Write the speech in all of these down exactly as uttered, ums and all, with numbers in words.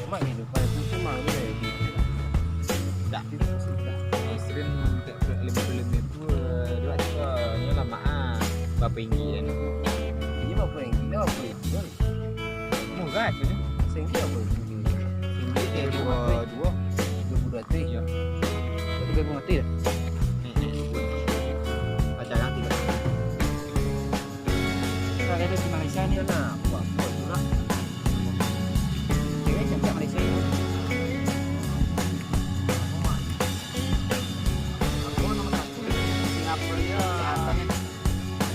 Mak kehidupan itu cuma gitu ya. Dak. Ekstrim, tak lima puluh lima ribu, eh, dua tu, eh, nyo lamak ah. Berapa ringgit kan? Ini berapa ringgit? Ini berapa ringgit? Murah tu. Seringgit apa itu? Seringgit dia dua, dua. Dua puluh dua tu. Ya. Tapi dia pun mati dah. Hmm, hmm. Pacaran tidak. Kalau ada di Malaysia ni, nah, buat, buat tu lah. Cewek cantik Malaysia ni. Aku nomor satu. Singapura dia.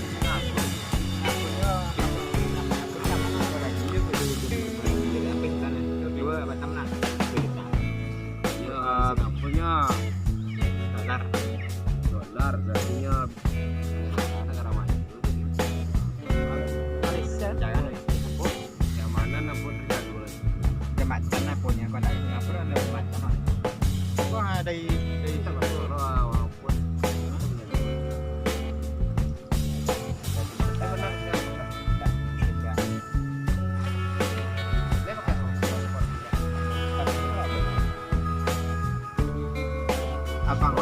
Singapura. Singapura dia. Singapura dia. Dua, Batam lah. Dia, Singapura punya dolar. Dolar, berarti nya Malaysia. Jangan, yang mana nak buat terjadi? Jambatan lah pokoknya, kau nak, apa, ada jambatan lah. Kau dari, dari Solo, ah, orang pun. Abang,